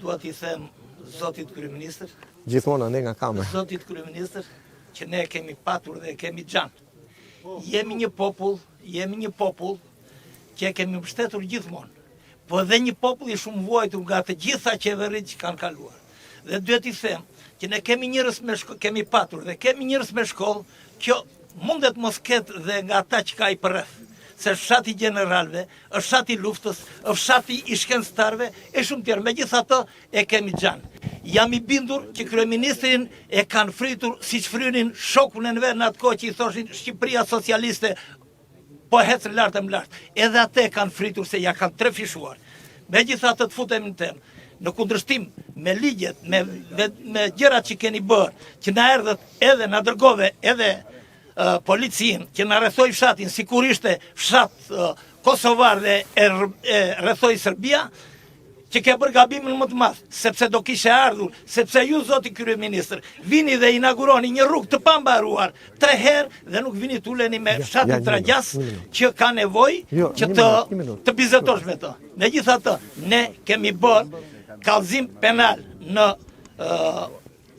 Dua t'i them zotit kryeministër. Gjithmonë andej nga kamera. Zotit kryeministër që ne kemi patur dhe kemi xhan. Jemi një popull, jemi një popull që e kemi mbështetur gjithmonë. Po edhe një popull i shumë vuajtur nga të gjitha qeveritë që kanë kaluar. Dhe duhet t'i them që ne kemi njerëz me shkollë, kemi patur dhe kemi njerëz me shkollë, kjo mundet mos ketë dhe nga ata që ka i përreth. Se është fshati i gjeneralëve, është fshati i luftës, është fshati i shkencëtarëve e shumë tjerë. Megjithatë e kemi xhan. Jam i bindur që kryeministrin e kanë frytur siç frynin shokun Enver në atë kohë që i thoshin Shqipëria socialiste po ecën lart e më lart. Edhe atë e kanë frytur se ja kanë trefishuar. Megjithatë të futemi në temë, në kundërshtim me ligjet, me, me, me gjërat që keni bërë, që na erdhët edhe na dërgove edhe uh, policinë që na rrethoi fshatin sikur ishte fshat uh, kosovar dhe e, e rrethoi Serbia, që ke bërë gabimin më të madh, sepse do kishe ardhur, sepse ju zoti kryeministër, vini dhe inauguroni një rrugë të pambaruar tre herë dhe nuk vini të uleni me fshatin Tragjas që ka nevojë jo, që të të bisedosh me të. Megjithatë, ne kemi bërë kallëzim penal në uh,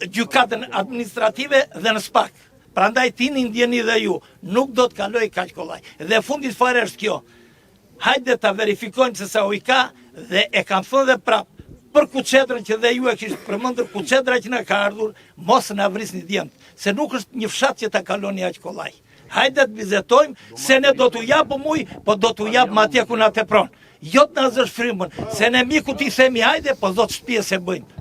gjykatën administrative dhe në SPAK. Prandaj tini ndjeni dhe ju, nuk do të kalojë kaq kollaj. Dhe fundit fare është kjo. Hajde ta verifikojmë se sa ujë ka dhe e kam thënë dhe prap për kuçedrën që dhe ju e kishit përmendur kuçedra që na ka ardhur, mos na vrisni djemtë, se nuk është një fshat që ta kaloni aq kollaj. Hajde të bisedojmë se ne do t'u japim ujë, po do t'u japim atje ku na tepron. Jo të na zësh frymën, se ne mikut i themi hajde, po zot shtëpie s'e bëjmë.